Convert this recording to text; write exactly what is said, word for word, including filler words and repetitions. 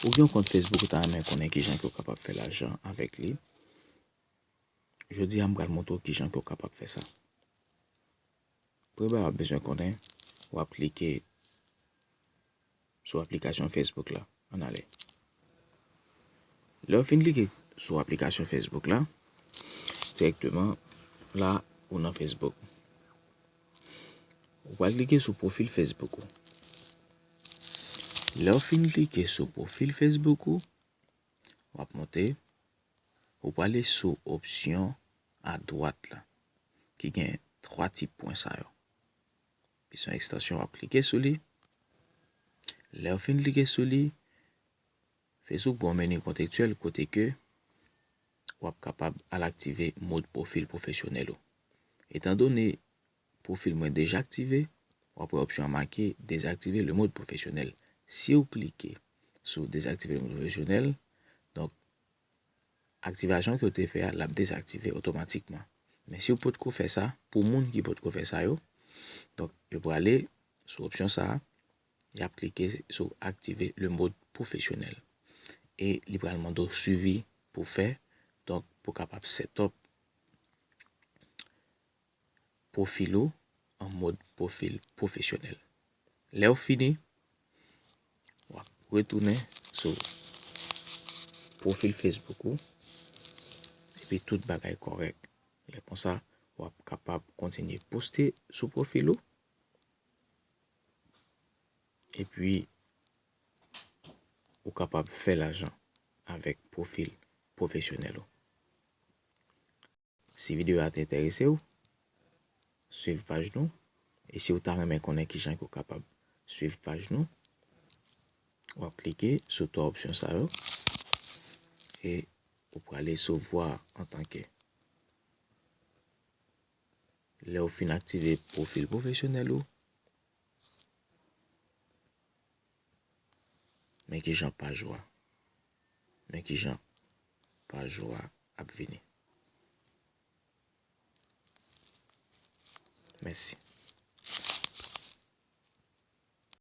Ou gen yon kont Facebook, ou ta renmen konnen kijan ke w kapab fè lajan avèk li. Jodi a, m pral montre w kijan ke w kapab fè sa. Premye bagay w ap bezwen konnen, w ap klike sou aplikasyon Facebook la. Ann ale. Lè w fin klike sou aplikasyon Facebook la, dirèkteman la, ou nan Facebook. Ou pral klike sou pwofil Facebook ou. Lè w fin klike sou pwofil Facebook ou, w ap monte, ou prale sou opsyon adwat la, ki gen twa ti pwen sa yo. Ki se yon ekstansyon, w ap klike sou li. Lè w fin klike sou li, Facebook ba w meni kontekstyèl kote ke w ap kapab al aktive mòd pwofil pwofesyonèl ou. Etandone pwofil mwen deja aktive, w ap wè opsyon an make dezaktive le mòd pwofesyonèl. Si w klike sou dezaktive le mòd pwofesyonèl, donk, aktivasyon ke w te fè a, l ap dezaktive otomatikman. Men si w potko fè sa, pou moun ki potko fè sa yo, donk, yo prale sou opsyon sa a, y ap klike sou aktive le mòd pwofesyonèl. E li pral mande w swivi pou fè, donk, pou kapab set up pwofil ou an mòd pwofil pwofesyonèl. Lè w fini, w ap retounen sou pwofil Facebook ou, epi tout bagay kòrèk. Lè konsa, w ap kapab kontinye poste sou pwofil ou, epi ou kapab fè lajan avèk pwofil pwofesyonèl ou. Si videyo a te enterese w, swiv paj nou. E si w ta renmen konnen kijan ke w kapab swiv paj nou, w ap klike sou twa opsyon sa yo e ou prale sou vwa antanke. Lè w fin aktive pwofil pwofesyonèl ou, men kijan paj ou a, men kijan paj ou a ap vini. Mèsi.